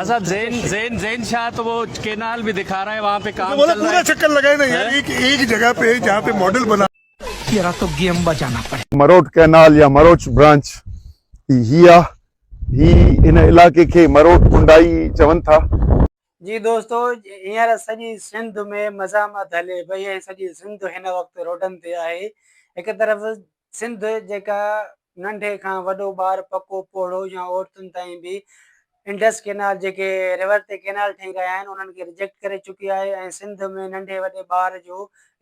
صاحب زين زين زين شاह تو وہ ڪينال به دکا رها هي وهان پي ڪام بولا چل رها پورا هي چڪر لگائي نا يار ايڪ ايڪ جگه پي جهان پي ماڊل بنا تيرا تو گيم بجانا پڙي. مروٽ ڪئنال يا مروچ برانچ هي هي آ. هي هن علائقي کي مروٽ ڪنڊائي چون ٿا. جي دوستو هينئر سڄي سنڌ ۾ مزاحمت هلي پئي ۽ سڄي سنڌ هن وقت روڊن تي آهي هڪ طرف سنڌ جيڪا ننڍي کان وڏو ٻار پڪو پوڙهو يا عورتن تائين به انڊس ڪينال جيڪي ريور تي ڪينال ٺهي رهيا آهن انهن کي رجيڪٽ ڪري چڪي آهي ۽ سنڌ ۾ ننڍي وڏي ٻار جو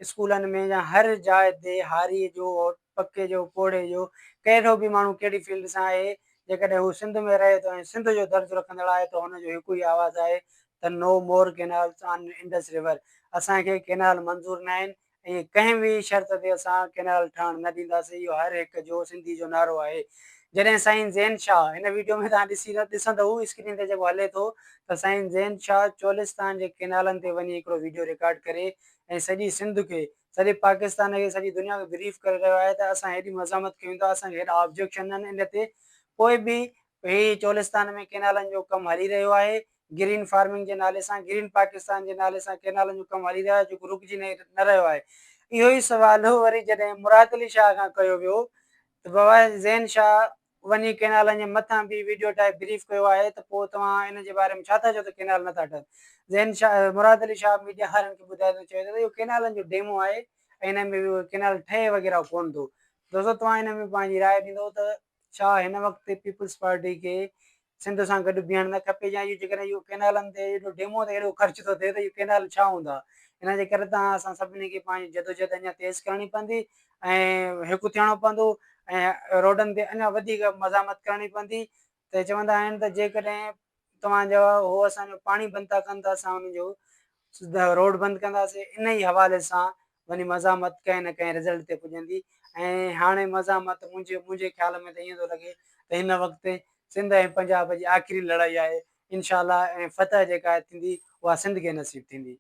اسڪولن ۾ يا هر جاء تي هاري جو پڪي جو پوڙهي جو ڪهڙو به ماڻهو ڪهڙي فيلڊ سان آهي جيڪڏهن هو سنڌ ۾ رهي ٿو ۽ سنڌ جو درد رکندڙ آهي ته هن جو هڪ ئي آواز آهي ته no more canals on Indus river اسان کي ڪينال منظور ناهن ۽ ڪنهن به شرط تي اسان ڪئنال ٺاهڻ نه ڏينداسين اهو هر هڪ جو سنڌي جو نعرو آهي جڏهن سائين زين شاهه هن ويڊيو ۾ توهان ڏسي ڏسندؤ اسڪرين تي جيڪو هلي ٿو ته سائين زين شاهه چولستان جي ڪئنالن تي وڃي هڪڙو ويڊيو رڪارڊ ڪري ۽ سڄي سنڌ کي سڄي پاڪستان کي سڄي دنيا کي بريف ڪري رهيو آهي ته اسان هيڏي مزاحمت ڪيون ٿا اسان کي هيڏا آبجيڪشن آهن ان تي پوء به هي چولستان ۾ ڪينالن جو ڪم هلي رهيو آهي، گرين فارمنگ جي نالي سان گرين پاڪستان جي نالي سان ڪينالن جو ڪم هلي رهيو آهي جيڪو رڪجي نه رهيو آهي. اهو ئي سوال وري جڏهن مراد علي شاهه کان ڪيو ويو ته بابا زين شاهه وڃي ڪينالن جي مٿان بيهي ويڊيو ٺاهي بريف ڪيو آهي ته پوء توهان ان جي باري ۾ ڇا ٿا چئو ته ڪينال نٿا ٺهن؟ زين شاهه مراد علي شاهه ميڊيا وارن کي ٻڌائي ٿو چوي ٿو ته اهو ڪينالن جو ڊيمو آهي ۽ ان ۾ ڪينال ٺهي وغيره ڪونه ٿو. دوستو توهان ان ۾ پنهنجي راء ڏيندو ته ڇا هن وقت پيپلز پارٽي کي سنڌ سان گڏ بيهڻ نه کپي يا اهو جيڪڏهن اهو ڪئنالن تي ايڏو ڊيمو تي ايڏو خرچ ٿو ٿئي ته اهو ڪئنال ڇا هوندا ان جي ڪري تان اسان سڀني کي پنهنجي جدوجهد اڃا تيز ڪرڻي پوندي ۽ هڪ ٿيڻو پوندو ۽ روڊن تي اڃا وڌيڪ مزاحمت ڪرڻي پوندي ته چوندا آهن ته جيڪڏهن توهان جو هو اسان جو پاڻي بند ٿا ڪن ته اسان انهن جو روڊ بند ڪنداسين انهي حوالي سان وڃي مزاحمت ڪنهن نه ڪنهن رزلٽ تي پڄندي ۽ هاڻي مزاحمت منهنجي منهنجي خيال ۾ ته ائين ٿو لڳي ته هن وقت سنڌ ۽ پنجاب جي آخري لڙائي آهي انشاء الله ۽ فتح جيڪا ٿيندي اها سنڌ کي نصيب ٿيندي.